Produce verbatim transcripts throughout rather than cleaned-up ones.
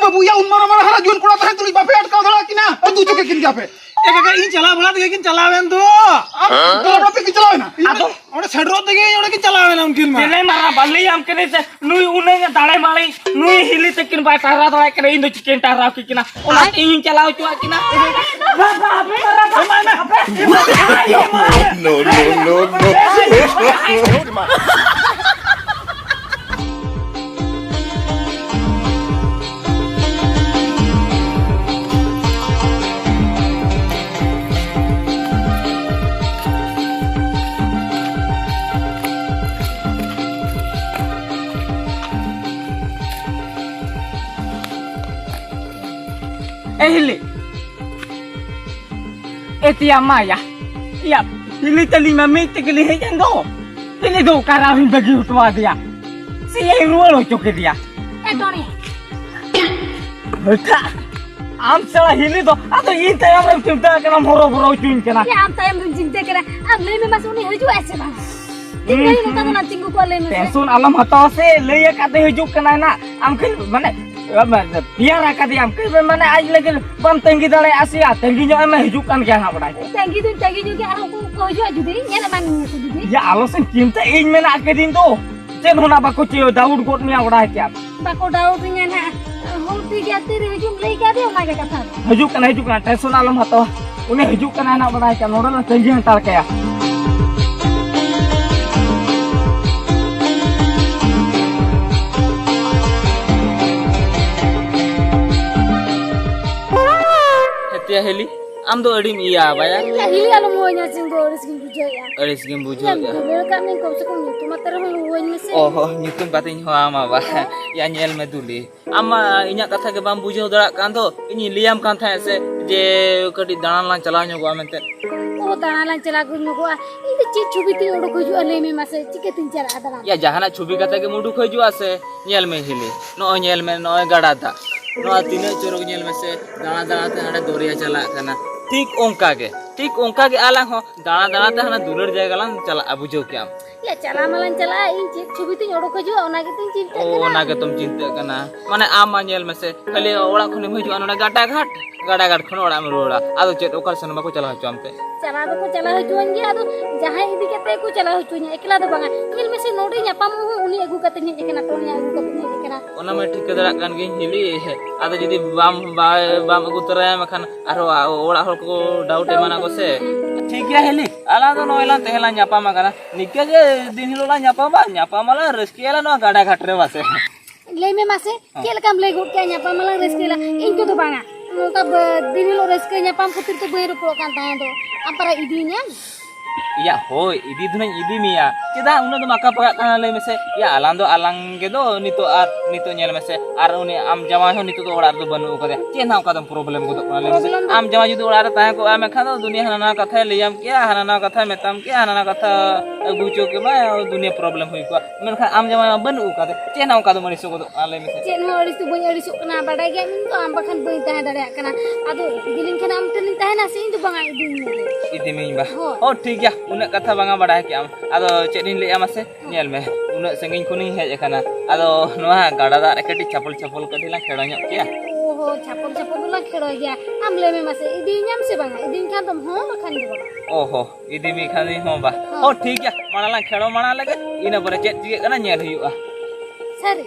ᱵᱟᱹᱵᱩᱭᱟ, ᱩᱱ ᱢᱟᱨᱟᱝ ᱢᱟᱨᱟᱝ ᱦᱟᱨᱟ ᱡᱩᱣᱟᱹᱱ ᱠᱚᱲᱟ ᱛᱟᱦᱮᱸ ᱛᱩᱞᱩᱡ ᱵᱟᱯᱮ ᱟᱴᱠᱟᱣ ᱫᱟᱲᱮᱭᱟᱜ ᱠᱤᱱᱟ? ᱟᱹᱛᱩ ᱦᱚᱪᱚ ᱠᱮᱫ ᱠᱤᱱ ᱜᱮᱭᱟᱯᱮ᱾ ᱮ ᱠᱟᱠᱟ, ᱤᱧ ᱪᱟᱞᱟᱣ ᱵᱟᱲᱟ ᱛᱮᱜᱮ ᱠᱤᱱ ᱪᱟᱞᱟᱣᱮᱱ ᱫᱚ᱾ ᱟᱢ ᱪᱟᱞᱟᱣ ᱵᱟᱲᱟ ᱛᱮᱜᱮ ᱠᱤᱱ ᱪᱟᱞᱟᱣᱮᱱᱟ? ᱟᱫᱚ ᱚᱸᱰᱮ ᱥᱮᱴᱮᱨᱚᱜ ᱛᱮᱜᱮ ᱚᱸᱰᱮ ᱠᱤᱱ ᱪᱟᱞᱟᱣᱮᱱᱟ ᱩᱱᱠᱤᱱ ᱢᱟ᱾ ᱪᱮᱞᱮ ᱢᱟᱨᱟ ᱵᱟᱞᱮ ᱟᱢ ᱠᱟᱹᱱᱟᱹᱧ ᱥᱮ, ᱱᱩᱭ ᱩᱱᱟᱹᱜ ᱮ ᱫᱟᱲᱮ ᱢᱟᱲᱮ, ᱱᱩᱭ ᱦᱤᱞᱤ ᱛᱟᱹᱠᱤᱱ ᱵᱟᱭ ᱴᱟᱨᱦᱟᱣ ᱫᱟᱲᱮᱭᱟᱜ ᱠᱟᱱᱟ, ᱤᱧ ᱫᱚ ᱪᱤᱠᱟᱹᱧ ᱴᱟᱨᱦᱟᱣ ᱠᱤᱱᱟ? ᱚᱱᱟᱛᱮ ᱤᱧ ᱪᱟᱞᱟᱣ ᱦᱚᱪᱚᱣᱟᱜ ᱠᱤᱱᱟ᱾ No, no, no, no. ᱮ ᱦᱤᱞᱤ, ᱮ ᱛᱮᱭᱟ ᱢᱟᱭᱟ, ᱭᱟ, ᱦᱤᱞᱤ ᱛᱟᱹᱞᱤᱧ ᱢᱟ ᱢᱤᱫ ᱛᱮᱜᱮ ᱞᱤᱧ ᱦᱮᱡ ᱮᱱ ᱫᱚ᱾ ᱦᱤᱞᱤ ᱫᱚ ᱚᱠᱟ ᱨᱮ ᱟᱨᱤᱧ ᱵᱟᱹᱜᱤ ᱦᱚᱴᱚ ᱟᱫᱮᱭᱟ? ᱥᱮ ᱭᱟᱧ ᱨᱩᱣᱟᱹᱲ ᱦᱚᱪᱚ ᱠᱮᱫᱮᱭᱟ? ᱮ ᱴᱚᱬᱮ᱾ ᱦᱟᱹᱴᱷᱟ, ᱟᱢ ᱥᱟᱞᱟ ᱦᱤᱞᱤ ᱫᱚ, ᱟᱫᱚ ᱤᱧ ᱛᱟᱭᱚᱢ ᱨᱮᱢ ᱪᱤᱱᱛᱟᱹ ᱠᱟᱱᱟ, ᱦᱚᱨᱚ ᱵᱚᱨᱚ ᱦᱚᱪᱚᱧ ᱠᱟᱱᱟ᱾ ᱮ, ᱟᱢ ᱛᱟᱭᱚᱢ ᱨᱮᱢ ᱪᱤᱱᱛᱟᱹ ᱠᱟᱱᱟ? ᱟᱢ ᱞᱟᱹᱭ ᱢᱮ ᱢᱟᱥᱮ, ᱩᱱᱤ ᱦᱤᱡᱩᱜ ᱟᱭ ᱥᱮ ᱵᱟᱝ? ᱛᱤᱱ ᱜᱷᱟᱹᱲᱤᱡ ᱱᱚᱝᱠᱟ ᱫᱚ ᱱᱟᱢ ᱛᱤᱸᱜᱩ ᱠᱚᱜᱼᱟ, ᱞᱟᱹᱭ ᱢᱮᱥᱮ? ᱴᱮᱱᱥᱚᱱ ᱟᱞᱚᱢ ᱦᱟᱛᱟᱣᱟ ᱥᱮ, ᱞᱟᱹᱭ ᱟᱠᱟᱫ ᱫᱚ ᱦᱤᱡᱩᱜ ᱠᱟᱱᱟᱭ ᱱᱟᱜ᱾ ᱟᱢ ᱠᱷᱟᱹᱞᱤ ᱢᱟᱱᱮ ᱯᱮᱭᱟᱨ ᱟᱠᱟᱫᱮᱭᱟᱢ, ᱠᱟᱹᱡ ᱢᱟᱱᱮ ᱟᱡ ᱞᱟᱹᱜᱤᱫ ᱵᱟᱢ ᱛᱟᱺᱜᱤ ᱫᱟᱲᱮᱭᱟᱜᱼᱟ ᱥᱮ, ᱟᱨ ᱛᱟᱺᱜᱤ ᱧᱚᱜ ᱮᱢ, ᱦᱤᱡᱩᱜ ᱠᱟᱱ ᱜᱮᱭᱟ ᱦᱟᱸᱜ, ᱵᱟᱰᱟᱭ ᱠᱮᱫ᱾ ᱛᱟᱺᱜᱤ ᱫᱩᱧ ᱛᱟᱺᱜᱤ ᱧᱚᱜ ᱜᱮᱭᱟ, ᱟᱨ ᱩᱱᱠᱩ ᱠᱚ ᱦᱤᱡᱩᱜᱼᱟ ᱡᱩᱫᱤ, ᱧᱮᱞ ᱮᱢᱟᱱ ᱢᱮᱭᱟ ᱠᱚ ᱡᱩᱫᱤ᱾ ᱭᱟ, ᱟᱞᱚ ᱥᱮᱢ ᱪᱤᱱᱛᱟᱹ, ᱤᱧ ᱢᱮᱱᱟᱜ ᱟᱠᱟᱫᱤᱧ ᱫᱚ᱾ ᱪᱮᱫ ᱦᱚᱸ ᱱᱟᱜ ᱵᱟᱠᱚ ᱪᱤᱠᱟᱹ ᱰᱟᱣᱩᱴ ᱜᱚᱫ ᱢᱮᱭᱟ, ᱵᱟᱰᱟᱭ ᱠᱮᱫᱟᱢ᱾ ᱵᱟᱠᱚ ᱰᱟᱣᱩᱴ ᱤᱧᱟ ᱱᱟᱜ, ᱦᱚᱸ ᱴᱷᱤᱠ ᱜᱮᱭᱟ, ᱛᱤᱨᱮ ᱦᱤᱡᱩᱜ ᱮᱢ ᱞᱟᱹᱭ ᱠᱟᱫᱮᱭᱟ, ᱚᱱᱟ ᱜᱮ ᱠᱟᱛᱷᱟ ᱫᱚ᱾ ᱦᱤᱡᱩᱜ ᱠᱟᱱᱟ, ᱦᱤᱡᱩᱜ ᱠᱟᱱᱟ, ᱴᱮᱱᱥᱚᱱ ᱟᱞᱚᱢ ᱦᱟᱛᱟᱣᱟ᱾ ᱩᱱᱤ ᱦᱤᱡᱩᱜ ᱠᱟᱱᱟᱭ ᱱᱟᱜ, ᱵᱟᱰᱟᱭ ᱠᱮᱫᱟᱢ, ᱱᱚᱰᱮ ᱞᱟᱝ ᱛᱟᱺᱜᱤ ᱦᱟᱛᱟᱲ ᱠᱟᱭᱟ᱾ ᱦᱮᱛᱤᱭᱟ ᱦᱤᱞᱤ, ᱟᱢ ᱫᱚ ᱟᱹᱰᱤᱢ ᱤᱭᱟᱹ ᱵᱟᱭᱟ᱾ ᱭᱟ, ᱦᱤᱞᱤ ᱟᱞᱚᱢ ᱦᱚᱦᱚᱧᱟ ᱥᱮ, ᱤᱧ ᱫᱚ ᱟᱹᱲᱤᱥ ᱜᱤᱧ ᱵᱩᱡᱷᱟᱹᱣᱮᱫᱼᱟ᱾ ᱟᱹᱲᱤᱥ ᱜᱮᱢ ᱵᱩᱡᱷᱟᱹᱣᱮᱫᱼᱟ? ᱫᱩᱞᱟᱹᱲ ᱠᱟᱜ ᱢᱮ, ᱠᱚᱢ ᱥᱮ ᱠᱚᱢ ᱧᱩᱛᱩᱢ ᱟᱛᱮ ᱨᱮᱦᱚᱸ ᱦᱚᱦᱚᱧ ᱢᱮᱥᱮ᱾ ᱚ ᱦᱚ, ᱧᱩᱛᱩᱢ ᱠᱟᱛᱮᱧ ᱦᱚᱦᱚᱣᱟᱢᱟ ᱵᱟ᱾ ᱦᱮᱸ᱾ ᱭᱟ, ᱧᱮᱞ ᱢᱮ ᱫᱩᱞᱤ, ᱟᱢ ᱢᱟ ᱤᱧᱟᱹᱜ ᱠᱟᱛᱷᱟ ᱜᱮ ᱵᱟᱢ ᱵᱩᱡᱷᱟᱹᱣ ᱫᱟᱲᱮᱭᱟᱜ ᱠᱟᱱ ᱫᱚ᱾ ᱤᱧᱤᱧ ᱞᱟᱹᱭᱟᱢ ᱠᱟᱱ ᱛᱟᱦᱮᱸᱫ ᱥᱮ ᱡᱮ ᱠᱟᱹᱴᱤᱡ ᱫᱟᱬᱟᱱ ᱞᱟᱝ ᱪᱟᱞᱟᱣ ᱧᱚᱜᱚᱜᱼᱟ ᱢᱮᱱᱛᱮ᱾ ᱚ, ᱫᱟᱬᱟᱱ ᱞᱟᱝ ᱪᱟᱞᱟᱣ ᱧᱚᱜᱚᱜᱼᱟ? ᱤᱧ ᱫᱚ ᱪᱮᱫ ᱪᱷᱚᱵᱤ ᱛᱤᱧ ᱚᱰᱚᱠ ᱦᱤᱡᱩᱜᱼᱟ, ᱞᱟᱹᱭ ᱢᱮ ᱢᱟᱥᱮ, ᱪᱤᱠᱟᱹᱛᱤᱧ ᱪᱟᱞᱟᱜᱼᱟ ᱫᱟᱬᱟᱱ? ᱭᱟ, ᱡᱟᱦᱟᱱᱟᱜ ᱪᱷᱚᱵᱤ ᱠᱟᱛᱮ ᱜᱮᱢ ᱩᱰᱩᱠ ᱦᱤᱡᱩᱜᱼᱟ ᱥᱮ? ᱧᱮᱞ ᱢᱮ ᱦᱤᱞᱤ, ᱱᱚᱜᱼᱚᱭ ᱧᱮᱞ ᱢᱮ, ᱱᱚᱜᱼᱚᱭ ᱜᱟᱰᱟ ᱫᱟᱜ, ᱱᱚᱣᱟ ᱛᱤᱱᱟᱹᱜ ᱪᱚᱨᱚᱠ ᱧᱮᱞ ᱢᱮᱥᱮ, ᱫᱟᱬᱟ ᱫᱟᱬᱟ ᱛᱮ ᱦᱟᱸᱰᱮ ᱫᱚᱨᱭᱟ ᱪᱟᱞᱟᱜ ᱠᱟᱱᱟ᱾ ᱴᱷᱤᱠ ᱚᱱᱠᱟ ᱜᱮ ᱴᱷᱤᱠ ᱚᱱᱠᱟ ᱜᱮ ᱟᱞᱟᱝ ᱦᱚᱸ ᱫᱟᱬᱟ ᱫᱟᱬᱟ ᱛᱮ ᱦᱟᱱᱟ ᱫᱩᱞᱟᱹᱲ ᱡᱟᱭᱜᱟ ᱞᱟᱝ ᱪᱟᱞᱟᱜᱼᱟ, ᱵᱩᱡᱷᱟᱹᱣ ᱠᱮᱜᱼᱟᱢ᱾ ᱭᱟ, ᱪᱟᱞᱟᱣ ᱢᱟᱞᱟᱝ ᱪᱟᱞᱟᱜᱼᱟ, ᱤᱧ ᱪᱮᱫ ᱪᱷᱚᱵᱤ ᱛᱤᱧ ᱚᱰᱚᱠ ᱦᱤᱡᱩᱜᱼᱟ, ᱚᱱᱟ ᱜᱮᱛᱚᱧ ᱪᱤᱱᱛᱟᱹᱜ ᱚ, ᱠᱟᱱᱟ᱾ ᱚᱱᱟ ᱜᱮᱛᱚᱢ ᱪᱤᱱᱛᱟᱹᱜ ᱠᱟᱱᱟ᱾ ᱢᱟᱱᱮ ᱟᱢ ᱢᱟ ᱧᱮᱞ ᱢᱮᱥᱮ, ᱠᱷᱟᱹᱞᱤ ᱚᱲᱟᱜ ᱠᱷᱚᱱᱮᱢ ᱦᱤᱡᱩᱜᱼᱟ ᱱᱚᱰᱮ ᱜᱟᱰᱟ ᱜᱷᱟᱴ, ᱜᱟᱰᱟ ᱜᱷᱟᱴ ᱠᱷᱚᱱ ᱚᱲᱟᱜ ᱮᱢ ᱨᱩᱣᱟᱹᱲᱟ, ᱟᱫᱚ ᱪᱮᱫ ᱚᱠᱟ ᱥᱮᱱ ᱦᱚᱸ ᱵᱟᱠᱚ ᱪᱟᱞᱟᱣ ᱦᱚᱪᱚᱣᱟᱢ ᱛᱮ᱾ ᱪᱟᱞᱟᱣ ᱫᱚᱠᱚ ᱪᱟᱞᱟᱣ ᱦᱚᱪᱚᱣᱟᱹᱧ ᱜᱮᱭᱟ, ᱟᱫᱚ ᱡᱟᱦᱟᱸᱭ ᱤᱫᱤ ᱠᱟᱛᱮ ᱠᱚ ᱪᱟᱞᱟᱣ ᱦᱚᱪᱚᱣᱟᱹᱧᱟ, ᱮᱠᱞᱟ ᱫᱚ ᱵᱟᱝᱟ᱾ ᱧᱮᱞ ᱢᱮᱥᱮ, ᱱᱚᱰᱮ ᱧᱟᱯᱟᱢ ᱦᱚᱸ ᱩᱱᱤ ᱟᱹᱜᱩ ᱠᱟᱛᱮᱧ ᱦᱮᱡ ᱟᱠᱟᱱᱟ, ᱛᱚ ᱩᱱᱤ ᱟᱹᱜᱩ ᱠᱟᱛᱮᱧ ᱦᱮᱡ ᱟᱠᱟᱱᱟ᱾ ᱚᱱᱟ ᱢᱟ ᱴᱷᱤᱠᱟᱹ ᱫᱟᱲᱮᱭᱟᱜ ᱠᱟᱱ ᱜᱤᱭᱟᱹᱧ ᱦᱤᱞᱤ, ᱟᱫᱚ ᱡᱩᱫᱤ ᱵᱟᱢ, ᱵᱟ-, ᱵᱟᱢ ᱟᱹᱜᱩ ᱛᱚᱨᱟᱭᱟ ᱢᱮᱱᱠᱷᱟᱱ ᱟᱨᱦᱚᱸ ᱚᱲᱟᱜ ᱦᱚᱲ ᱠᱚ ᱰᱟᱣᱩᱴ ᱮᱢᱟᱱᱟ ᱠᱚ ᱥᱮ᱾ ᱴᱷᱤᱠ ᱜᱮᱭᱟ ᱦᱤᱞᱤ, ᱟᱞᱟᱝ ᱫᱚ ᱱᱚᱜᱼᱚᱭ ᱞᱟᱝ ᱛᱮᱦᱮᱧ ᱞᱟᱝ ᱧᱟᱯᱟᱢ ᱟᱠᱟᱱᱟ, ᱱᱤᱝᱠᱟᱹ ᱜᱮ ᱫᱤᱱ ᱦᱤᱞᱳᱜ ᱞᱟᱝ ᱧᱟᱯᱟᱢᱟ, ᱧᱟᱯᱟᱢ ᱟᱞᱟᱝ ᱨᱟᱹᱥᱠᱟᱹᱭᱟᱞᱟᱝ ᱱᱚᱣᱟ ᱜᱟᱰᱟ ᱜᱷᱟᱴ ᱨᱮ ᱵᱟᱥᱮ᱾ ᱞᱟᱹᱭ ᱢᱮ ᱢᱟᱥᱮ, ᱦᱮᱸ᱾ ᱪᱮᱫ ᱞᱮᱠᱟᱢ ᱞᱟᱹᱭ ᱜᱚᱫ ᱠᱮᱜᱼᱟ, ᱧᱟᱯᱟᱢ ᱟᱞᱟᱝ ᱨᱟᱹᱥᱠᱟᱹᱭᱟᱞᱟᱝ? ᱤᱧ ᱠᱚᱫᱚ ᱵᱟᱝᱟ, ᱱᱚᱝᱠᱟ ᱵ-, ᱫᱤᱱ ᱦᱤᱞᱳᱜ ᱨᱟᱹᱥᱠᱟᱹ ᱧᱟᱯᱟᱢ ᱠᱷᱟᱹᱛᱤᱨ ᱛᱮ ᱵᱟᱹᱧ ᱨᱚᱯᱚᱲᱚᱜ ᱠᱟᱱ ᱛᱟᱦᱮᱸ ᱫᱚ᱾ ᱟᱢ ᱯᱟᱨᱟ ᱤᱫᱤᱭᱤᱧᱟᱢ? ᱤᱭᱟ ᱦᱳᱭ, ᱤᱫᱤ ᱫᱚ ᱱᱟᱧ ᱤᱫᱤ ᱢᱮᱭᱟ᱾ ᱪᱮᱫᱟᱜ ᱩᱱᱟᱹᱜ ᱫᱚᱢ ᱟᱠᱟ ᱯᱟᱠᱟᱜ ᱠᱟᱱᱟ ᱞᱟᱹᱭ ᱢᱮᱥᱮ? ᱤᱭᱟ, ᱟᱞᱟᱝ ᱫᱚ ᱟᱞᱟᱝ ᱜᱮ ᱫᱚ ᱱᱤᱛᱚᱜ, ᱟᱨ ᱱᱤᱛᱚᱜ ᱧᱮᱞ ᱢᱮᱥᱮ, ᱟᱨ ᱩᱱᱤ ᱟᱢ ᱡᱟᱶᱟᱭ ᱦᱚᱸ ᱱᱤᱛᱚᱜ ᱫᱚ ᱚᱲᱟᱜ ᱨᱮᱫᱚ ᱵᱟᱹᱱᱩᱜ ᱟᱠᱟᱫᱮᱭᱟ᱾ ᱪᱮᱫ ᱱᱟᱜ ᱚᱱᱠᱟ ᱫᱚᱢ ᱯᱨᱚᱵᱞᱮᱢ ᱜᱚᱫᱚᱜ ᱠᱟᱱᱟ ᱞᱟᱹᱭ ᱢᱮᱥᱮ? ᱯᱨᱚᱵᱞᱮᱢ ᱫᱚ ᱟᱢ ᱡᱟᱶᱟᱭ ᱡᱩᱫᱤ ᱚᱲᱟᱜ ᱨᱮ ᱛᱟᱦᱮᱸ ᱠᱚᱜᱼᱟ, ᱢᱮᱱᱠᱷᱟᱱ ᱫᱚ ᱫᱩᱱᱤᱭᱟᱹ ᱦᱟᱱᱟ ᱱᱟᱣᱟ ᱠᱟᱛᱷᱟᱭ ᱞᱟᱹᱭᱟᱢ ᱠᱮᱭᱟ, ᱦᱟᱱᱟ ᱱᱟᱣᱟ ᱠᱟᱛᱷᱟᱭ ᱢᱮᱛᱟᱢ ᱠᱮᱭᱟ, ᱦᱟᱱᱟ ᱱᱟᱣᱟ ᱠᱟᱛᱷᱟ ᱟᱹᱜᱩ ᱦᱚᱪᱚ ᱠᱮᱢᱟᱭ, ᱫᱩᱱᱤᱭᱟᱹ ᱯᱨᱚᱵᱞᱮᱢ ᱦᱩᱭ ᱠᱚᱜᱼᱟ᱾ ᱢᱮᱱᱠᱷᱟᱱ ᱟᱢ ᱡᱟᱶᱟᱭ ᱢᱟ ᱵᱟᱹᱱᱩᱜ ᱟᱠᱟᱫᱮ, ᱪᱮᱫ ᱱᱟᱜ ᱚᱱᱠᱟ ᱫᱚᱢ ᱟᱹᱲᱤᱥ ᱜᱚᱫᱚᱜ ᱠᱟᱱᱟ ᱞᱟᱹᱭ ᱢᱮᱥᱮ? ᱪᱮᱫ ᱦᱚᱸ ᱟᱹᱲᱤᱥ ᱫᱚ ᱵᱟᱹᱧ ᱟᱹᱲᱤᱥᱚᱜ ᱠᱟᱱᱟ, ᱵᱟᱰᱟᱭ ᱜᱮᱭᱟᱢ ᱤᱧ ᱫᱚ ᱟᱢ ᱵᱟᱠᱷᱟᱱ ᱵᱟᱹᱧ ᱛᱟᱦᱮᱸ ᱫᱟᱲᱮᱭᱟᱜ ᱠᱟᱱᱟ᱾ ᱟᱫᱚ ᱤᱫᱤ ᱞᱤᱧ ᱠᱷᱟᱱ ᱟᱢ ᱴᱷᱮᱱ ᱞᱤᱧ ᱛᱟᱦᱮᱱᱟ ᱥᱮ ᱤᱧ ᱫᱚ ᱵᱟᱝᱟ, ᱤᱫᱤᱧ ᱢᱮ᱾ ᱤᱫᱤ ᱢᱤᱭᱟᱹᱧ ᱵᱟ᱾ ᱦᱳᱭ᱾ ᱚ, ᱴᱷᱤᱠ ᱜᱮᱭᱟ, ᱩᱱᱟᱹᱜ ᱠᱟᱛᱷᱟ ᱵᱟᱝᱟ ᱵᱟᱰᱟᱭ ᱠᱮᱜ ᱟᱢ᱾ ᱟᱫᱚ ᱪᱮᱫ ᱤᱧ ᱞᱟᱹᱭᱟ ᱢᱟᱥᱮ, ᱧᱮᱞ ᱢᱮ, ᱩᱱᱟᱹᱜ ᱥᱟᱺᱜᱤᱧ ᱠᱷᱚᱱᱤᱧ ᱦᱮᱡ ᱟᱠᱟᱱᱟ, ᱟᱫᱚ ᱱᱚᱣᱟ ᱜᱟᱰᱟ ᱫᱟᱜ ᱨᱮ ᱠᱟᱹᱴᱤᱡ ᱪᱷᱟᱯᱚᱞ ᱪᱷᱟᱯᱚᱞ ᱠᱟᱹᱴᱤᱡ ᱞᱟᱝ ᱠᱷᱮᱲᱚ ᱧᱚᱜ ᱠᱮᱭᱟ᱾ ᱚ ᱦᱚ, ᱪᱷᱟᱯᱚᱞ ᱪᱷᱟᱯᱚᱞ ᱫᱚᱞᱟᱝ ᱠᱷᱮᱲᱚ ᱜᱮᱭᱟ᱾ ᱟᱢ ᱞᱟᱹᱭ ᱢᱮ ᱢᱟᱥᱮ, ᱤᱫᱤᱭᱤᱧᱟᱢ ᱥᱮ ᱵᱟᱝᱟ? ᱤᱫᱤᱭᱤᱧ ᱠᱷᱟᱱ ᱫᱚᱢ ᱦᱚᱸ, ᱵᱟᱠᱷᱟᱱ ᱫᱚ ᱵᱟᱝᱟ᱾ ᱚ ᱦᱚ, ᱤᱫᱤ ᱢᱮ ᱠᱷᱟᱱ ᱦᱚᱸ ᱵᱟ᱾ ᱦᱚᱸ᱾ ᱚ, ᱴᱷᱤᱠ ᱜᱮᱭᱟ, ᱢᱟᱲᱟᱝ ᱞᱟᱝ ᱠᱷᱮᱲᱚ ᱢᱟᱲᱟᱝ ᱞᱮᱜᱮ, ᱤᱱᱟᱹ ᱯᱚᱨᱮ ᱪᱮᱫ ᱪᱤᱠᱟᱹᱜ ᱠᱟᱱᱟ ᱧᱮᱞ ᱦᱩᱭᱩᱜᱼᱟ᱾ ᱥᱟᱹᱨᱤ᱾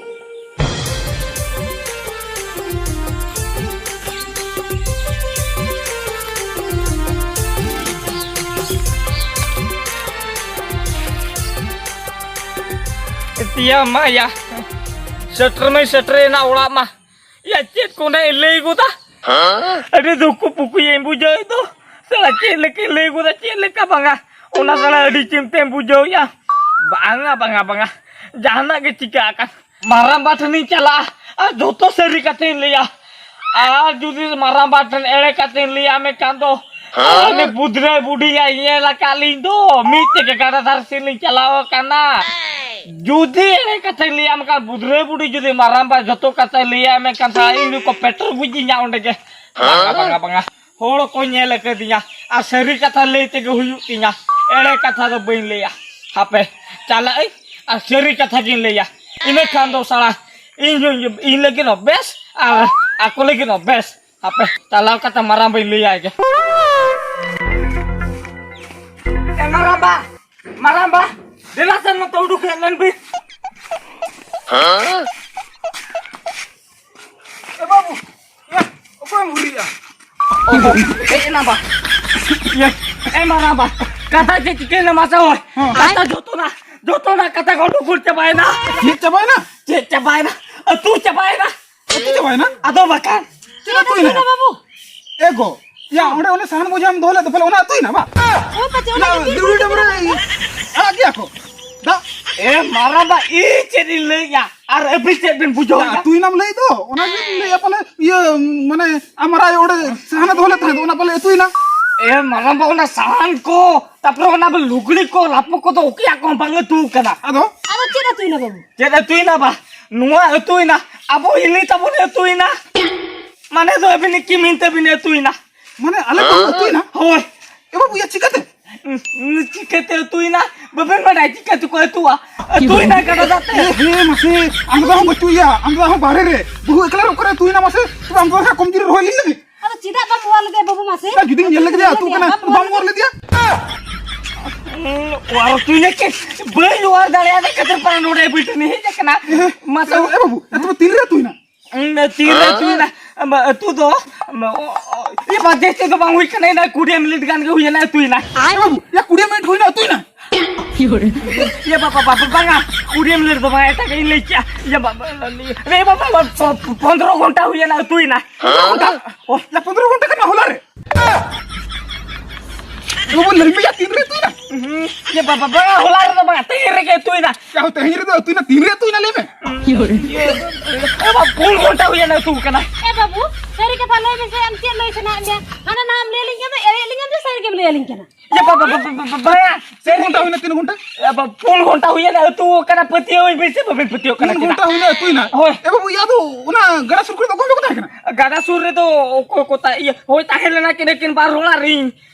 ᱮᱛᱤᱭᱟ ᱢᱟᱭᱟ, ᱥᱮᱴᱮᱨ ᱢᱟᱹᱧ ᱥᱮᱴᱮᱨᱮᱱᱟ ᱚᱲᱟᱜ ᱢᱟ᱾ ᱭᱟ, ᱪᱮᱫ ᱠᱚ ᱱᱟᱜ ᱮ ᱞᱟᱹᱭ ᱜᱚᱫᱟ? ᱟᱹᱰᱤ ᱫᱩᱠᱩ ᱯᱩᱠᱩᱭᱟᱹᱧ ᱵᱩᱡᱷᱟᱹᱣᱮᱫ ᱫᱚ᱾ ᱥᱟᱞᱟ ᱪᱮᱫ ᱞᱮᱠᱟᱭ ᱞᱟᱹᱭ ᱜᱚᱫᱟ, ᱪᱮᱫ ᱞᱮᱠᱟ ᱵᱟᱝᱟ, ᱚᱱᱟ ᱥᱟᱞᱟ ᱟᱹᱰᱤ ᱪᱤᱱᱛᱟᱹᱧ ᱵᱩᱡᱷᱟᱹᱣᱮᱫᱼᱟ᱾ ᱵᱟᱝᱟ, ᱵᱟᱝᱟ, ᱵᱟᱝᱟ, ᱡᱟᱦᱟᱱᱟᱜ ᱜᱮ ᱪᱤᱠᱟ ᱟᱠᱟᱱ, ᱢᱟᱨᱟᱝᱵᱟ ᱴᱷᱮᱱᱤᱧ ᱪᱟᱞᱟᱜᱼᱟ ᱟᱨ ᱡᱷᱚᱛᱚ ᱥᱟᱹᱨᱤ ᱠᱟᱛᱷᱟᱧ ᱞᱟᱹᱭᱟ᱾ ᱟᱨ ᱡᱩᱫᱤ ᱢᱟᱨᱟᱝᱵᱟ ᱴᱷᱮᱱ ᱮᱲᱮ ᱠᱟᱛᱷᱟᱧ ᱞᱟᱹᱭᱟ ᱢᱮᱱᱠᱷᱟᱱ ᱫᱚ, ᱩᱱᱤ ᱵᱩᱫᱷᱨᱟᱹᱭ ᱵᱩᱰᱷᱤᱭᱟᱭ ᱧᱮᱞ ᱟᱠᱟᱫ ᱞᱤᱧ ᱫᱚ, ᱢᱤᱫ ᱛᱮᱜᱮ ᱜᱟᱰᱟ ᱫᱷᱟᱨᱮ ᱥᱮᱫ ᱞᱤᱧ ᱪᱟᱞᱟᱣ ᱟᱠᱟᱱᱟ᱾ ᱡᱩᱫᱤ ᱮᱲᱮ ᱠᱟᱛᱷᱟᱧ ᱞᱟᱹᱭᱟ ᱢᱮᱱᱠᱷᱟᱱ ᱵᱩᱫᱷᱨᱟᱹᱭ ᱵᱩᱰᱷᱤ ᱡᱩᱫᱤ ᱢᱟᱨᱟᱝᱵᱟ ᱡᱷᱚᱛᱚ ᱠᱟᱛᱷᱟᱭ ᱞᱟᱹᱭᱟ ᱢᱮᱱᱠᱷᱟᱱ ᱥᱟᱞᱟ ᱤᱧ ᱫᱚᱠᱚ ᱯᱮᱴᱮᱨ ᱜᱩᱡᱤᱧᱟ ᱚᱸᱰᱮ ᱜᱮ᱾ ᱵᱟᱝᱟ, ᱵᱟᱝᱟ, ᱵᱟᱝᱟ᱾ ᱦᱚᱲ ᱠᱚ ᱧᱮᱞ ᱟᱠᱟᱫᱤᱧᱟ, ᱟᱨ ᱥᱟᱹᱨᱤ ᱠᱟᱛᱷᱟ ᱞᱟᱹᱭ ᱛᱮᱜᱮ ᱦᱩᱭᱩᱜ ᱛᱤᱧᱟ, ᱮᱲᱮ ᱠᱟᱛᱷᱟ ᱫᱚ ᱵᱟᱹᱧ ᱞᱟᱹᱭᱟ᱾ ᱦᱟᱯᱮ, ᱪᱟᱞᱟᱜ ᱟᱹᱧ ᱟᱨ ᱥᱟᱹᱨᱤ ᱠᱟᱛᱷᱟ ᱜᱤᱧ ᱞᱟᱹᱭᱟ᱾ ᱤᱱᱟᱹ ᱠᱷᱟᱱ ᱫᱚ ᱥᱟᱲᱟ ᱤᱧ ᱦᱚᱸ, ᱤᱧ ᱞᱟᱹᱜᱤᱫ ᱦᱚᱸ ᱵᱮᱥ ᱟᱨ ᱟᱠᱚ ᱞᱟᱹᱜᱤᱫ ᱦᱚᱸ ᱵᱮᱥ᱾ ᱦᱟᱯᱮ, ᱪᱟᱞᱟᱣ ᱠᱟᱛᱮ ᱢᱟᱨᱟᱝ ᱵᱟᱹᱧ ᱞᱟᱹᱭᱟᱭ ᱜᱮ᱾ ᱮ ᱢᱟᱨᱟᱝ ᱵᱟ, ᱢᱟᱨᱟᱝ ᱵᱟ, ᱫᱮᱞᱟ ᱥᱮ ᱱᱚᱛᱮ ᱩᱰᱩᱠ ᱦᱮᱡ ᱞᱮᱱ ᱵᱤᱱ᱾ ᱮ ᱵᱟᱹᱵᱩ, ᱮ, ᱚᱠᱚᱭᱮᱢ ᱦᱩᱨᱤᱭᱮᱜᱼᱟ? ᱚ, ᱦᱮᱡ ᱮᱱᱟ ᱵᱟ᱾ ᱤᱭᱟᱹ, ᱮ ᱢᱟᱨᱟᱝ ᱵᱟ, ᱠᱟᱛᱷᱟ ᱪᱮᱫ ᱪᱤᱠᱟᱹᱭᱮᱱᱟ ᱢᱟᱥᱮ ᱦᱳᱭ? ᱦᱮᱸ᱾ ᱠᱟᱛᱷᱟ ᱡᱚᱛᱚᱱᱟᱜ, ᱡᱚᱛᱚᱱᱟᱜ ᱠᱟᱛᱷᱟ ᱠᱚ ᱩᱰᱩᱠ ᱠᱷᱟᱹᱲ ᱪᱟᱵᱟᱭᱮᱱᱟ᱾ ᱪᱮᱫ ᱪᱟᱵᱟᱭᱮᱱᱟ? ᱪᱮᱫ ᱪᱟᱵᱟᱭᱮᱱᱟ? ᱟᱹᱛᱩ ᱪᱟᱵᱟᱭᱮᱱᱟ᱾ ᱟᱹᱛᱩ ᱪᱟᱵᱟᱭᱮᱱᱟ? ᱟᱫᱚ ᱵᱟᱠᱷᱟᱱ᱾ ᱪᱮᱫ ᱟᱹᱛᱩᱭᱮᱱᱟ? ᱵᱟᱹᱵᱩ᱾ ᱮ ᱜᱚ, ᱭᱟ, ᱚᱸᱰᱮ ᱚᱱᱮ ᱥᱟᱦᱟᱱ ᱵᱚᱡᱷᱟᱢ ᱫᱚᱦᱚ ᱞᱮᱫ ᱫᱚ, ᱯᱟᱞᱮ ᱚᱱᱟ ᱟᱹᱛᱩᱭᱮᱱᱟ ᱵᱟ? ᱦᱳᱭ, ᱯᱟᱪᱮ ᱚᱱᱟ ᱚᱱᱟ ᱜᱮ ᱫᱩᱲᱩᱵ ᱰᱟᱹᱵᱽᱨᱟᱹ ᱟᱲᱟᱜ ᱜᱮᱭᱟ ᱠᱚ᱾ ᱫᱟᱜ᱾ ᱮ ᱢᱟᱨᱟᱝ ᱵᱟ, ᱤᱧ ᱪᱮᱫ ᱤᱧ ᱞᱟᱹᱭᱮᱜᱼᱟ? ᱟᱨ ᱟᱹᱵᱤᱱ ᱪᱮᱫ ᱵᱤᱱ ᱵᱩᱡᱷᱟᱹᱣ ᱮᱫᱟ? ᱟᱹᱛᱩᱭᱮᱱᱟᱢ ᱞᱟᱹᱭ ᱫᱚ, ᱚᱱᱟ ᱜᱮᱧ ᱞᱟᱹᱭᱮᱫᱼᱟ ᱯᱟᱞᱮ, ᱤᱭᱟᱹ, ᱢᱟᱱᱮ, ᱟᱢ ᱟᱨ ᱟᱭᱳ ᱚᱸᱰᱮ ᱥᱟᱦᱟᱱᱮ ᱫᱚᱦᱚ ᱞᱮᱫ ᱛᱟᱦᱮᱸᱫ, ᱚᱱᱟ ᱯᱟᱞᱮ ᱟᱹᱛᱩᱭᱮᱱᱟ᱾ ᱮ ᱢᱟᱨᱟᱝ ᱵᱟ, ᱚᱱᱟ ᱥᱟᱦᱟᱱ ᱠᱚ, ᱛᱟᱯᱚᱨᱮ ᱚᱱᱟ ᱞᱩᱜᱽᱲᱤ ᱠᱚ, ᱞᱟᱯᱚ ᱠᱚᱫᱚ ᱚᱠᱚᱭᱟᱜ ᱠᱚᱦᱚᱸ ᱵᱟᱝ ᱟᱹᱛᱩ ᱠᱟᱱᱟ᱾ ᱟᱫᱚ? ᱟᱫᱚ ᱪᱮᱫ ᱟᱹᱛᱩᱭᱮᱱᱟ ᱵᱟᱹᱵᱩ? ᱪᱮᱫ ᱟᱹᱛᱩᱭᱮᱱᱟ ᱵᱟ? ᱱᱚᱣᱟ ᱟᱹᱛᱩᱭᱮᱱᱟ, ᱟᱵᱚ ᱦᱤᱞᱤ ᱛᱟᱵᱚᱱ ᱟᱹᱛᱩᱭᱮᱱᱟ᱾ ᱢᱟᱱᱮ ᱫᱚ ᱟᱹᱵᱤᱱ ᱠᱤᱢᱤᱱ ᱛᱟᱹᱵᱤᱱ ᱟᱹᱛᱩᱭᱮᱱᱟ᱾ ᱢᱟᱱᱮ ᱟᱞᱮ ᱠᱚ ᱟᱹᱛᱩᱭᱮᱱᱟ? ᱦᱳᱭ᱾ ᱮ ᱵᱟᱹᱵᱩ, ᱭᱟ ᱪᱤᱠᱟᱹᱛᱮ? ᱩᱸ, ᱩᱸ, ᱪᱤᱠᱟᱹᱛᱮ ᱟᱹᱛᱩᱭᱮᱱᱟ? ᱵᱟᱵᱮᱱ ᱵᱟᱰᱟᱭᱟ ᱪᱤᱠᱟᱹ ᱛᱮᱠᱚ ᱟᱹᱛᱩᱣᱟ? ᱟᱹᱛᱩᱭᱮᱱᱟ ᱜᱟᱰᱟ ᱫᱟᱜ ᱛᱮ᱾ ᱮ, ᱦᱮ, ᱢᱟᱥᱮ, ᱟᱢ ᱫᱟᱫᱟ ᱦᱚᱸ ᱵᱟᱹᱪᱩᱜ ᱮᱭᱟ, ᱟᱢ ᱫᱟᱫᱟ ᱦᱚᱸ ᱵᱟᱦᱨᱮ ᱨᱮ᱾ ᱵᱟᱹᱦᱩ ᱮᱠᱞᱟ ᱨᱮ ᱚᱠᱟᱨᱮ ᱟᱹᱛᱩᱭᱮᱱᱟ ᱢᱟᱥᱮ? ᱛᱚᱵᱮ ᱟᱢ ᱫᱟᱫᱟ ᱥᱟᱶ ᱠᱚᱢᱡᱩᱨᱤ ᱨᱚᱦᱚᱭ ᱞᱤᱧ ᱞᱟᱹᱜᱤᱫ᱾ ᱟᱫᱚ ᱪᱮᱫᱟᱜ ᱵᱟᱢ ᱚᱣᱟᱨ ᱞᱮᱫᱮᱭᱟ ᱵᱟᱹᱵᱩ ᱢᱟᱥᱮ? ᱪᱮᱫᱟᱜ ᱡᱩᱫᱤᱧ ᱧᱮᱞ ᱞᱮᱫᱮᱭᱟ ᱟᱹᱛᱩ ᱠᱟᱱᱟ, ᱵᱟᱢ ᱚᱣᱟᱨ ᱞᱮᱫᱮᱭᱟ? ᱩᱸ, ᱚᱣᱟᱨ ᱦᱚᱪᱚᱧᱟ ᱪᱮᱫ? ᱵᱟᱹᱧ ᱚᱣᱟᱨ ᱫᱟᱲᱮᱭᱟᱫᱟ, ᱠᱷᱟᱹᱛᱤᱨ ᱯᱟᱲᱟ ᱱᱚᱰᱮ ᱵᱟᱹᱭᱴᱷᱟᱹᱱᱤ ᱦᱮᱡ ᱟᱠᱟᱱᱟ᱾ ᱮ, ᱢᱟᱥᱮ᱾ ᱮ, ᱮ ᱵᱟᱹᱵᱩ, ᱮ ᱛᱚᱵᱮ ᱛᱤᱱᱨᱮ ᱟᱹᱛᱩᱭᱮᱱᱟ? ᱩᱸ, ᱛᱤᱨᱮ ᱟᱹᱛᱩᱭᱮᱱᱟ? ᱟᱹᱛᱩ ᱫᱚ, ᱚ, ᱚ, ᱮ ᱵᱟ, ᱡᱟᱹᱥᱛᱤ ᱫᱚ ᱵᱟᱝ ᱦᱩᱭ ᱠᱟᱱᱟ, ᱤᱱᱟᱹ ᱠᱩᱲᱤ ᱢᱤᱱᱤᱴ ᱜᱟᱱ ᱜᱮ ᱦᱩᱭᱮᱱᱟ, ᱟᱹᱛᱩᱭᱮᱱᱟ᱾ ᱮ ᱵᱟᱹᱵᱩ, ᱭᱟ, ᱠᱩᱲᱤ ᱢᱤᱱᱤᱴ ᱦᱩᱭᱱᱟ, ᱟᱹᱛᱩᱭᱮᱱᱟ? ᱤᱭᱟᱹ ᱵᱟᱵᱟ, ᱵᱟᱵᱟ, ᱵᱟᱝᱟ, ᱠᱩᱲᱤ ᱢᱤᱱᱤᱴ ᱫᱚ ᱵᱟᱝ, ᱮᱴᱟᱜ ᱤᱧ ᱞᱟᱹᱭ ᱠᱮᱜᱼᱟ᱾ ᱤᱭᱟᱹ ᱵᱟᱵᱟ, ᱮ ᱵᱟᱵᱟ, ᱯᱚ-, ᱯᱚ-, ᱯᱚᱱᱫᱽᱨᱚ ᱜᱷᱚᱱᱴᱟ ᱦᱩᱭᱮᱱᱟ, ᱟᱹᱛᱩᱭᱮᱱᱟ᱾ ᱚ, ᱭᱟ, ᱯᱚᱱᱫᱽᱨᱚ ᱜᱷᱚᱱᱴᱟ ᱠᱟᱱᱟ ᱦᱚᱞᱟ ᱨᱮ᱾ ᱮ ᱵᱟᱹᱵᱩ, ᱞᱟᱹᱭ ᱢᱮ, ᱭᱟ, ᱛᱤᱱ ᱨᱮ ᱟᱹᱛᱩᱭᱮᱱᱟ? ᱦᱩᱸ, ᱤᱭᱟᱹ ᱵᱟᱵᱟ, ᱵᱟᱝᱟ, ᱦᱚᱞᱟ ᱨᱮᱫᱚ ᱵᱟᱝᱟ, ᱛᱮᱦᱮᱧ ᱨᱮᱜᱮ ᱟᱹᱛᱩᱭᱮᱱᱟ᱾ ᱭᱟ, ᱛᱮᱦᱮᱧ ᱨᱮᱫᱚ ᱟᱹᱛᱩᱭᱮᱱᱟ, ᱛᱤᱱ ᱨᱮ ᱟᱹᱛᱩᱭᱮᱱᱟ, ᱞᱟᱹᱭ ᱢᱮ? ᱮ ᱵᱟᱵᱟ, ᱯᱩᱱ ᱜᱷᱚᱱᱴᱟ ᱦᱩᱭᱮᱱᱟ ᱟᱹᱛᱩ ᱠᱟᱱᱟ᱾ ᱮ ᱵᱟᱹᱵᱩ, ᱥᱟᱹᱨᱤ ᱠᱟᱛᱷᱟ ᱞᱟᱹᱭ ᱢᱮᱥᱮ, ᱟᱢ ᱪᱮᱫ ᱞᱟᱹᱭ ᱥᱟᱱᱟᱭᱮᱫ ᱢᱮᱭᱟ? ᱦᱟᱱᱟ ᱱᱟᱦᱟᱜ ᱮᱢ ᱞᱟᱹᱭ ᱟᱹᱞᱤᱧ ᱠᱟᱱᱟ, ᱮᱲᱮᱭᱮᱫ ᱞᱤᱧᱟᱢ ᱥᱮ ᱥᱟᱹᱨᱤ ᱜᱮᱢ ᱞᱟᱹᱭ ᱟᱹᱞᱤᱧ ᱠᱟᱱᱟ? ᱮ ᱵᱟᱵᱟ, ᱵᱟᱵᱟ, ᱵᱟᱵᱟ, ᱵᱟᱵᱟ, ᱛᱤᱱ ᱜᱷᱚᱱᱴᱟ ᱦᱩᱭᱱᱟ, ᱛᱤᱱ ᱜᱷᱚᱱᱴᱟ? ᱮ ᱵᱟᱵᱟ, ᱯᱩᱱ ᱜᱷᱚᱱᱴᱟ ᱦᱩᱭᱮᱱᱟ ᱟᱹᱛᱩ ᱠᱟᱱᱟ, ᱯᱟᱹᱛᱭᱟᱹᱣ ᱟᱹᱧ ᱵᱤᱱ ᱥᱮ ᱵᱟᱵᱤᱱ ᱯᱟᱹᱛᱭᱟᱹᱣ ᱠᱟᱱᱟ? ᱯᱩᱱ ᱜᱷᱚᱱᱴᱟ ᱦᱩᱭᱱᱟ ᱟᱹᱛᱩᱭᱮᱱᱟ? ᱦᱳᱭ᱾ ᱮ ᱵᱟᱹᱵᱩ, ᱭᱟ ᱫᱚ ᱚᱱᱟ ᱜᱟᱰᱟ ᱥᱩᱨ ᱠᱚᱨᱮ ᱫᱚ ᱚᱠᱚᱭ ᱠᱚ ᱛᱟᱦᱮᱸ ᱠᱟᱱᱟ? ᱜᱟᱰᱟ ᱥᱩᱨ ᱨᱮᱫᱚ ᱚᱠᱚᱭ ᱠᱚ ᱛᱟ-, ᱤᱭᱟᱹ, ᱦᱳᱭ, ᱛᱟᱦᱮᱸ ᱞᱮᱱᱟ ᱠᱤᱱ, ᱟᱹᱠᱤᱱ ᱵᱟᱨ ᱦᱚᱲ ᱟᱨ ᱤᱧ᱾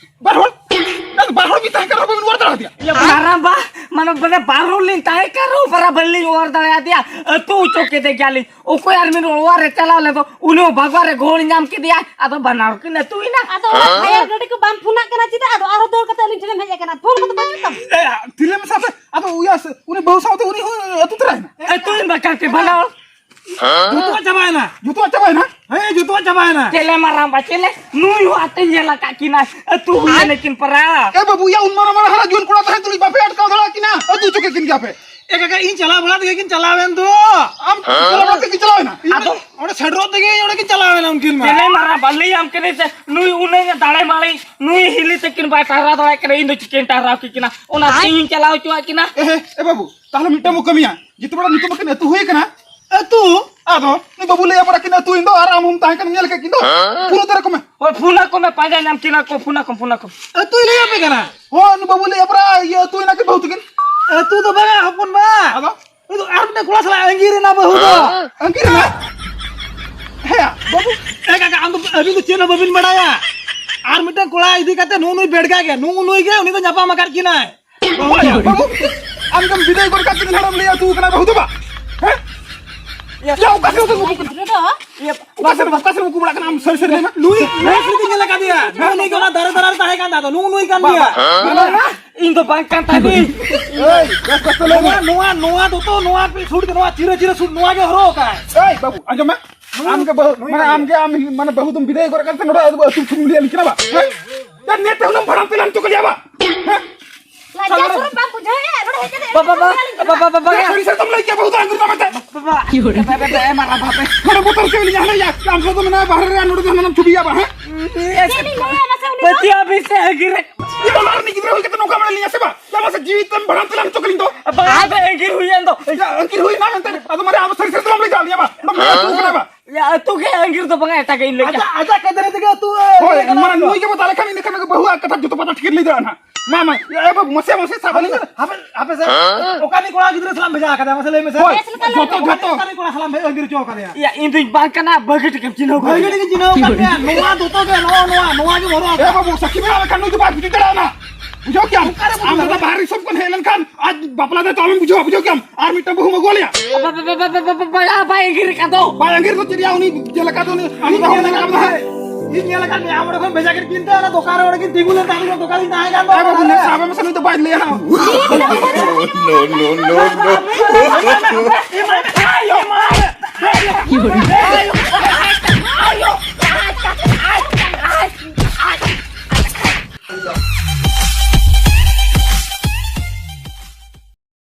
ᱵᱟᱨ ᱦᱚᱲ? ᱵᱟᱨ ᱦᱚᱲ ᱵᱤᱱ ᱛᱟᱦᱮᱸ ᱠᱟᱱ ᱨᱮᱦᱚᱸ ᱵᱟᱵᱤᱱ ᱚᱣᱟᱨ ᱫᱟᱲᱮ ᱟᱫᱮᱭᱟ? ᱤᱭᱟᱹ, ᱢᱟᱨᱟᱝᱵᱟ, ᱢᱟᱱᱮ, ᱢᱟᱱᱮ, ᱵᱟᱨ ᱦᱚᱲ ᱞᱤᱧ ᱛᱟᱦᱮᱸ ᱠᱟᱱ ᱨᱮᱦᱚᱸ ᱵᱟᱨᱟ ᱵᱟᱹᱞᱤᱧ ᱚᱣᱟᱨ ᱫᱟᱲᱮ ᱟᱫᱮᱭᱟ, ᱟᱹᱛᱩ ᱦᱚᱪᱚ ᱠᱮᱫᱮ ᱜᱮᱭᱟᱞᱤᱧ᱾ ᱚᱠᱚᱭ ᱟᱨ ᱢᱤᱫ ᱦᱚᱲ ᱚᱣᱟᱨ ᱮ ᱪᱟᱞᱟᱣ ᱞᱮᱱ ᱫᱚ, ᱩᱱᱤ ᱦᱚᱸ ᱵᱟᱜᱽᱣᱟᱱ ᱨᱮ ᱜᱚᱦᱚᱲ ᱧᱟᱢ ᱠᱮᱫᱮᱭᱟᱭ, ᱟᱫᱚ ᱵᱟᱱᱟ ᱦᱚᱲ ᱠᱤᱱ ᱟᱹᱛᱩᱭᱮᱱᱟ᱾ ᱟᱫᱚ ᱚᱲᱟᱜ ᱯᱷᱟᱭᱟᱨ ᱜᱟᱹᱰᱤ ᱠᱚ ᱵᱟᱢ ᱯᱷᱳᱱᱟᱜ ᱠᱟᱱᱟ ᱪᱮᱫᱟᱜ? ᱟᱫᱚ ᱟᱨᱦᱚᱸ ᱫᱟᱹᱲ ᱠᱟᱛᱮ ᱟᱹᱞᱤᱧ ᱴᱷᱮᱱᱮᱢ ᱦᱮᱡ ᱟᱠᱟᱱᱟ, ᱯᱷᱳᱱ ᱠᱚᱫᱚ ᱵᱟᱹᱱᱩᱜ ᱛᱟᱢᱟ᱾ ᱮ, ᱛᱤᱨᱞᱟᱹ ᱢᱮᱥᱟ ᱛᱮ, ᱟᱫᱚ ᱩᱭᱟ ᱥᱮ, ᱩᱱᱤ ᱵᱟᱹᱦᱩ ᱥᱟᱶᱛᱮ ᱩᱱᱤ ᱦᱚᱸ ᱟᱹᱛᱩ ᱛᱚᱨᱟᱭᱮᱱᱟ? ᱟᱹᱛᱩᱭᱮᱱ ᱵᱟᱠᱷᱟᱱ ᱛᱮ ᱵᱟᱱᱟ ᱦᱚᱲ᱾ ᱡᱚᱛᱚᱣᱟᱜ ᱪᱟᱵᱟᱭᱮᱱᱟ᱾ ᱡᱚᱛᱚᱣᱟᱜ ᱪᱟᱵᱟᱭᱮᱱᱟ? ᱦᱮᱸ, ᱡᱚᱛᱚᱣᱟᱜ ᱪᱟᱵᱟᱭᱮᱱᱟ᱾ ᱪᱮᱞᱮ ᱢᱟᱨᱟᱝ ᱵᱟ, ᱪᱮᱞᱮ? ᱱᱩᱭ ᱦᱚᱸ ᱟᱛᱮ ᱧᱮᱞ ᱟᱠᱟᱫ ᱠᱤᱱᱟ, ᱟᱹᱛᱩ ᱦᱩᱭ ᱟᱨ ᱞᱮᱠᱤᱱ ᱯᱟᱨᱟ᱾ ᱮ ᱵᱟᱹᱵᱩ, ᱭᱟ, ᱩᱱ ᱢᱟᱨᱟᱝ ᱢᱟᱨᱟᱝ ᱦᱟᱨᱟ ᱡᱩᱣᱟᱹᱱ ᱠᱚᱲᱟ ᱛᱟᱦᱮᱸ ᱛᱩᱞᱩᱡ ᱵᱟᱯᱮ ᱟᱴᱠᱟᱣ ᱫᱟᱲᱮᱭᱟᱜ ᱠᱤᱱᱟ? ᱟᱹᱛᱩ ᱦᱚᱪᱚ ᱠᱮᱫ ᱠᱤᱱ ᱜᱮᱭᱟᱯᱮ᱾ ᱮ ᱠᱟᱠᱟ, ᱤᱧ ᱪᱟᱞᱟᱣ ᱵᱟᱲᱟ ᱛᱮᱜᱮ ᱠᱤᱱ ᱪᱟᱞᱟᱣᱮᱱ ᱫᱚ᱾ ᱟᱢ ᱪᱟᱞᱟᱣ ᱵᱟᱲᱟ ᱛᱮᱜᱮ ᱪᱟᱞᱟᱣᱮᱱᱟ? ᱤᱧ ᱟᱫᱚ ᱚᱸᱰᱮ ᱥᱮᱴᱮᱨᱚᱜ ᱛᱮᱜᱮ ᱚᱸᱰᱮ ᱠᱤᱱ ᱪᱟᱞᱟᱣᱮᱱᱟ ᱩᱱᱠᱤᱱ ᱢᱟ᱾ ᱪᱮᱞᱮ ᱢᱟᱨᱟᱝ ᱵᱟ, ᱞᱟᱹᱭᱟᱢ ᱠᱟᱹᱱᱟᱹᱧ ᱥᱮ, ᱱᱩᱭ ᱩᱱᱟᱹᱜ ᱮ ᱫᱟᱲᱮ ᱢᱟᱲᱮ, ᱱᱩᱭ ᱦᱤᱞᱤ ᱛᱟᱹᱠᱤᱱ ᱵᱟᱭ ᱴᱟᱨᱦᱟᱣ ᱫᱟᱲᱮᱭᱟᱜ ᱠᱟᱱᱟ, ᱤᱧ ᱫᱚ ᱪᱤᱠᱟᱹᱧ ᱴᱟᱨᱦᱟᱣ ᱠᱤᱱᱟ? ᱚᱱᱟ ᱛᱮ ᱤᱧ ᱪᱟᱞᱟᱣ ᱦᱚᱪᱚᱣᱟᱜ ᱠᱤᱱᱟ᱾ ᱮ, ᱮ, ᱮ ᱵᱟᱹᱵᱩ, ᱛᱟᱦᱞᱮ ᱢᱤᱫᱴᱟᱝ ᱵᱚ ᱠᱟᱹᱢᱤᱭᱟ, ᱡᱮᱛᱮ ᱵᱮᱲᱟ ᱱᱤᱛᱚᱜ ᱢᱟᱠᱤᱱ ᱟᱹᱛᱩ ᱦᱩᱭ ᱠᱟᱱᱟ᱾ ᱟᱹᱛᱩ? ᱟᱫᱚ ᱱᱩᱭ ᱵᱟᱹᱵᱩ ᱞᱟᱹᱭ ᱟᱵᱟᱨ ᱟᱹᱠᱤᱱ ᱟᱹᱛᱩ, ᱤᱧ ᱫᱚ ᱟᱨ ᱟᱢ ᱦᱚᱸᱢ ᱛᱟᱦᱮᱸ ᱠᱟᱱᱟ, ᱧᱮᱞ ᱠᱮᱫ ᱠᱤᱱ ᱫᱚ᱾ ᱯᱷᱳᱱ ᱩᱛᱟᱹᱨ ᱟᱠᱚ ᱢᱮ᱾ ᱦᱳᱭ, ᱯᱷᱳᱱ ᱟᱠᱚ ᱢᱮ, ᱯᱟᱸᱡᱟ ᱧᱟᱢ ᱠᱤᱱᱟ ᱠᱚ, ᱯᱷᱳᱱ ᱟᱠᱚ, ᱯᱷᱳᱱ ᱟᱠᱚ᱾ ᱟᱹᱛᱩᱭ ᱞᱟᱹᱭ ᱟᱯᱮ ᱠᱟᱱᱟ? ᱦᱳᱭ, ᱱᱩᱭ ᱵᱟᱹᱵᱩ ᱞᱟᱹᱭ ᱟᱵᱟᱨ ᱤᱭᱟᱹ ᱟᱹᱛᱩ ᱮᱱᱟ ᱠᱤᱱ ᱵᱟᱹᱦᱩ ᱛᱟᱹᱠᱤᱱ᱾ ᱟᱹᱛᱩ ᱫᱚ ᱵᱟᱝᱟ ᱦᱚᱯᱚᱱ ᱵᱟ᱾ ᱟᱫᱚ? ᱩᱱᱤ ᱫᱚ ᱟᱨ ᱢᱤᱫᱴᱟᱝ ᱠᱚᱲᱟ ᱥᱟᱞᱟᱜ ᱟᱸᱜᱤᱨ ᱮᱱᱟ ᱵᱟᱹᱦᱩ ᱫᱚ᱾ ᱟᱸᱜᱤᱨ ᱮᱱᱟ? ᱦᱮᱸ, ᱵᱟᱹᱵᱩ᱾ ᱮ ᱠᱟᱠᱟ, ᱟᱢ ᱫᱚ, ᱟᱹᱵᱤᱱ ᱫᱚ ᱪᱮᱫ ᱦᱚᱸ ᱵᱟᱹᱵᱤᱱ ᱵᱟᱲᱟᱭᱟ᱾ ᱟᱨ ᱢᱤᱫᱴᱟᱝ ᱠᱚᱲᱟ ᱤᱫᱤ ᱠᱟᱛᱮ ᱱᱩᱜᱼᱩ ᱱᱩᱭ ᱵᱮᱲᱜᱟ ᱜᱮ, ᱱᱩᱜᱼᱩ ᱱᱩᱭ ᱜᱮ ᱩᱱᱤ ᱫᱚ ᱧᱟᱯᱟᱢ ᱟᱠᱟᱫ ᱠᱤᱱᱟᱭ᱾ ᱵᱟᱹᱵᱩ, ᱟᱢ ᱫᱚᱢ ᱵᱤᱫᱟᱹᱭ ᱜᱚᱫ ᱠᱟᱜ ᱠᱤᱱ ᱦᱟᱲᱟᱢ ᱞᱟᱹᱭᱟ ᱛᱩ ᱠᱟᱱᱟ ᱵᱟᱹᱦᱩ ᱫᱚ ᱵᱟ? ᱦᱮᱸ? ᱭᱟ, ᱚᱠᱟ ᱥᱮᱫ ᱫᱚ ᱜᱤᱫᱽᱨᱟᱹ ᱫᱚ ᱚᱠᱟ ᱥᱮᱫ, ᱚᱠᱟ ᱥᱮᱫ ᱩᱠᱩ ᱵᱟᱲᱟᱜ ᱠᱟᱱᱟ ᱟᱢ? ᱥᱟᱹᱨᱤ ᱥᱟᱹᱨᱤ ᱞᱟᱹᱭ ᱢᱮ᱾ ᱱᱩᱭ, ᱱᱩᱭ ᱥᱟᱹᱨᱤ ᱜᱮ ᱧᱮᱞ ᱟᱠᱟᱫᱮᱭᱟ᱾ ᱱᱩᱭ, ᱱᱩᱭ ᱜᱮ ᱚᱱᱟ ᱫᱟᱨᱮ ᱫᱟᱨᱮ ᱨᱮ ᱛᱟᱦᱮᱸ ᱠᱟᱱ ᱛᱟᱦᱮᱸ ᱫᱚ᱾ ᱱᱩᱜᱼᱩ ᱱᱩᱭ ᱠᱟᱱ ᱵᱟ, ᱜᱮᱭᱟ᱾ ᱵᱟ᱾ ᱤᱧ ᱫᱚ ᱵᱟᱝ ᱠᱟᱱ ᱛᱟᱦᱮᱸᱫᱤᱧ᱾ ᱮᱭ, ᱵᱮᱥ, ᱵᱮᱥ ᱛᱮ ᱞᱟᱹᱭ ᱢᱮ᱾ ᱱᱚᱣᱟ, ᱱᱚᱣᱟ, ᱱᱚᱣᱟ ᱫᱚᱛᱚ, ᱱᱚᱣᱟ ᱯᱮ ᱥᱩᱴ ᱜᱮ, ᱱᱚᱣᱟ ᱪᱤᱨᱟᱹ ᱪᱤᱨᱟᱹ ᱥᱩᱴ, ᱱᱚᱣᱟ ᱜᱮ ᱦᱚᱨᱚᱜ ᱟᱠᱟᱫ᱾ ᱮᱭ, ᱵᱟᱹᱵᱩ, ᱟᱸᱡᱚᱢ ᱢᱮ᱾ ᱱᱩᱭ, ᱟᱢ ᱜᱮ ᱵᱟᱹᱦᱩ, ᱱᱩᱭ ᱢᱟᱱᱮ ᱠᱟᱱ ᱟᱢ ᱜᱮ᱾ ᱜᱮ, ᱟᱢ, ᱢᱟᱱᱮ, ᱵᱟᱹᱦᱩ ᱫᱚᱢ ᱵᱤᱫᱟᱹᱭ ᱜᱚᱫ ᱠᱟᱱ ᱛᱮ ᱱᱚᱰᱮ ᱟᱹᱛᱩ ᱫᱤᱥᱚᱢ ᱞᱟᱹᱭ ᱟᱹᱞᱤᱧ ᱠᱟᱱᱟ ᱵᱟ? ᱦᱮᱸ? ᱭᱟ, ᱱᱮ ᱛᱮ ᱦᱩᱱᱟᱹᱝ ᱵᱷᱟᱲᱟᱢ ᱛᱮᱞᱟᱝ ᱪᱚ ᱠᱟᱞᱮᱭᱟ ᱵᱟ? ᱦᱮᱸ? ᱞᱟᱡᱟ ᱥᱚᱨᱚᱢ ᱵᱟᱢ ᱵᱩᱡᱷᱟᱹᱣᱮᱫᱼᱟ? ᱱᱚᱰᱮ ᱦᱮᱡ ᱠᱟᱛᱮ ᱵᱟᱵᱟ, ᱵᱟᱵᱟ, ᱵᱟᱵᱟ, ᱵᱟᱵᱟ, ᱭᱟ, ᱥᱟᱹᱨᱤ ᱥᱟᱹᱨᱤ ᱛᱮᱢ ᱞᱟᱹᱭ ᱠᱮᱭᱟ, ᱵᱟᱹᱦᱩ ᱫᱚ ᱟᱝᱜᱩᱨ ᱛᱟᱢ ᱮᱱᱛᱮ᱾ ᱵᱟᱵᱟ, ᱵᱟᱵᱟ, ᱵᱟᱵᱟ, ᱮ ᱢᱟᱨᱟ ᱵᱟᱯᱮ᱾ ᱱᱚᱰᱮ ᱵᱚᱛᱚᱨ ᱦᱚᱪᱚᱭᱮᱫ ᱞᱤᱧᱟ, ᱦᱟᱱᱮ ᱭᱟ, ᱟᱢ ᱥᱟᱶ ᱫᱚ ᱢᱮᱱᱟᱭᱟ ᱵᱟᱦᱨᱮ ᱨᱮ, ᱟᱨ ᱱᱚᱰᱮ ᱫᱚ ᱦᱟᱱᱮᱢ ᱪᱷᱩᱵᱤᱭᱟ ᱵᱟ, ᱦᱮᱸ? ᱪᱮᱫ ᱞᱤᱧ ᱞᱟᱹᱭᱟ ᱢᱟᱥᱮ ᱩᱱᱤ ᱫᱚ? ᱯᱟᱹᱛᱭᱟᱹᱣ ᱵᱤᱱ ᱥᱮ ᱟᱹᱜᱤᱨ ᱨᱮ᱾ ᱤᱧ ᱚᱲᱟᱜ ᱨᱤᱱᱤᱡ ᱜᱤᱫᱽᱨᱟᱹ ᱦᱩᱭ ᱠᱟᱛᱮ ᱱᱚᱝᱠᱟ ᱢᱮᱱᱟᱜ ᱞᱤᱧᱟ ᱥᱮ ᱵᱟ? ᱭᱟ, ᱢᱟᱥᱮ ᱡᱤᱣᱤ ᱛᱮᱢ ᱵᱷᱟᱲᱟᱢ ᱛᱮᱞᱟᱝ ᱦᱚᱪᱚ ᱠᱟᱹᱞᱤᱧ ᱫᱚ᱾ ᱵᱟᱝ, ᱟᱫᱚ ᱟᱹᱜᱤᱨ ᱦᱩᱭᱮᱱ ᱫᱚ᱾ ᱭᱟ, ᱟᱹᱜᱤᱨ ᱦᱩᱭ ᱮᱱᱟ ᱢᱮᱱᱛᱮ, ᱟᱫᱚ ᱢᱟᱱᱮ ᱟᱢ ᱥᱟᱹᱨᱤ ᱥᱟᱹᱨᱤ ᱫᱚ ᱵᱟᱢ ᱞᱟᱹᱭ ᱫᱟᱲᱮᱭᱟᱞᱤᱧᱟ ᱵᱟ? ᱱᱚᱰᱮ ᱢᱮᱱᱟᱜ ᱟᱹᱛᱩ ᱠᱟᱱᱟ ᱵᱟ? ᱭᱟ, ᱟᱹᱛᱩ ᱜᱮ ᱟᱹᱜᱤᱨ ᱫᱚ ᱵᱟᱝᱟ, ᱮᱴᱟᱜᱟᱜ ᱤᱧ ᱞᱟᱹᱭ ᱠᱮᱫᱟ᱾ ᱟᱡᱟᱜ, ᱟᱡᱟᱜ ᱠᱟᱭᱫᱟ ᱨᱮ ᱛᱮᱜᱮ ᱟᱹᱛᱩ, ᱮ, ᱦᱳᱭ, ᱤᱭᱟᱹ ᱠᱟᱱᱟ ᱢᱟᱱᱮ ᱵᱟ? ᱱᱩᱭ ᱜᱮᱵᱚ ᱛᱟᱦᱞᱮ ᱠᱷᱟᱱ ᱤᱱᱟᱹ ᱠᱷᱟᱱ ᱵᱟᱹᱦᱩᱣᱟᱜ ᱠᱟᱛᱷᱟ ᱡᱚᱛᱚ ᱯᱟᱛᱟ ᱴᱷᱤᱠ ᱞᱟᱹᱭ ᱫᱟᱲᱮᱭᱟᱜᱼᱟ ᱱᱟᱦᱟᱜ᱾ ᱢᱟ, ᱢᱟ, ᱮ ᱵᱟᱹᱵᱩ, ᱢᱟᱥᱮ, ᱢᱟᱥᱮ, ᱥᱟᱵ ᱟᱹᱞᱤᱧ ᱠᱟᱱᱟ᱾ ᱦᱟᱯᱮ, ᱦᱟᱯᱮ ᱥᱮ, ᱚᱠᱟ ᱨᱤᱱᱤᱡ ᱠᱚᱲᱟ ᱜᱤᱫᱽᱨᱟᱹ ᱥᱟᱞᱟᱜ ᱮᱢ ᱵᱷᱮᱡᱟ ᱟᱠᱟᱫᱮᱭᱟ? ᱢᱟᱥᱮ ᱞᱟᱹᱭ ᱢᱮᱥᱮ᱾ ᱦᱳᱭ, ᱡᱚᱛᱚ, ᱡᱚᱛᱚ᱾ ᱚᱠᱟ ᱨᱤᱱᱤᱡ ᱠᱚᱲᱟ ᱥᱟᱞᱟᱜ ᱮᱢ ᱟᱹᱜᱤᱨ ᱦᱚᱪᱚ ᱟᱠᱟᱫᱮᱭᱟ? ᱭᱟ, ᱤᱧ ᱫᱩᱧ ᱵᱟᱝ ᱠᱟᱱᱟ, ᱵᱷᱟᱹᱜᱤ ᱴᱷᱤᱠᱮᱢ ᱪᱤᱱᱦᱟᱹᱣ ᱵᱷᱟᱹᱜᱤ ᱠᱟᱫᱮᱭᱟ᱾ ᱴᱷᱤᱠ ᱪᱤᱱᱦᱟᱹᱣ ᱠᱟᱫ ᱢᱮᱭᱟ᱾ ᱱᱚᱣᱟ ᱫᱚᱛᱚ ᱜᱮ, ᱱᱚᱣᱟ, ᱱᱚᱣᱟ, ᱱᱚᱣᱟ ᱜᱮ ᱦᱚᱨᱚᱜ ᱮ ᱟᱠᱟᱫᱟ᱾ ᱵᱟᱹᱵᱩ, ᱥᱟᱹᱠᱷᱤ ᱵᱮᱱᱟᱣ ᱞᱮᱠᱷᱟᱱ ᱱᱩᱭ ᱫᱚ ᱵᱟᱭ ᱵᱩᱡᱷᱟᱹᱣ ᱫᱟᱲᱮᱭᱟᱜᱼᱟ᱾ ᱵᱩᱡᱷᱟᱹᱣ ᱠᱮᱭᱟᱢ? ᱚᱠᱟᱨᱮ ᱵᱩᱡᱷᱟᱹᱣ ᱟᱢ ᱫᱚ ᱫᱟᱲᱮᱭᱟᱜᱼᱟ? ᱵᱟᱦᱨᱮ ᱫᱤᱥᱚᱢ ᱠᱷᱚᱱ ᱦᱮᱡ ᱞᱮᱱᱠᱷᱟᱱ ᱟᱡ ᱵᱟᱯᱞᱟ ᱫᱟᱭ ᱛᱚ ᱟᱞᱚᱢ ᱵᱩᱡᱷᱟᱹᱣᱟ, ᱵᱩᱡᱷᱟᱹᱣ ᱠᱮᱭᱟᱢ? ᱟᱨ ᱢᱤᱫᱴᱟᱝ ᱵᱟᱹᱦᱩᱢ ᱟᱹᱜᱩ ᱟᱞᱮᱭᱟ᱾ ᱵᱟ-, ᱵᱟ-, ᱵᱟ-, ᱵᱟ-, ᱵᱟ-, ᱵᱟ-, ᱵᱟ-, ᱵᱟᱭ ᱟᱸᱜᱤᱨ ᱟᱠᱟᱫ ᱫᱚ᱾ ᱵᱟᱭ ᱟᱸᱜᱤᱨ ᱫᱚ ᱪᱮᱫ ᱭᱟ? ᱩᱱᱤ ᱪᱮᱫ ᱞᱮᱠᱟ ᱫᱚ ᱩᱱᱤ, ᱩᱱᱤ ᱤᱧ ᱫᱚ ᱧᱮᱞ ᱟᱠᱟᱫ ᱢᱮᱭᱟ, ᱤᱧ ᱧᱮᱞ ᱟᱠᱟᱫ ᱢᱮᱭᱟ, ᱟᱢ ᱚᱸᱰᱮ ᱠᱷᱚᱱ ᱵᱷᱮᱡᱟ ᱠᱮᱫ ᱠᱤᱱ ᱛᱮ ᱚᱱᱟ ᱫᱚᱠᱟᱱ ᱨᱮ ᱚᱸᱰᱮ ᱠᱤᱱ ᱛᱤᱸᱜᱩ ᱞᱮᱱ ᱛᱟᱦᱮᱸ, ᱫᱚᱠᱟᱱ ᱨᱤᱧ ᱛᱟᱦᱮᱸ ᱠᱟᱱ ᱫᱚ ᱮ ᱵᱟᱹᱵᱩ, ᱚᱸᱰᱮ᱾ ᱥᱟᱵᱮ ᱢᱮᱥᱮ, ᱱᱩᱭ ᱫᱚ ᱵᱟᱭ ᱞᱟᱹᱭᱟ ᱦᱟᱸᱜ᱾ No, no, no, no.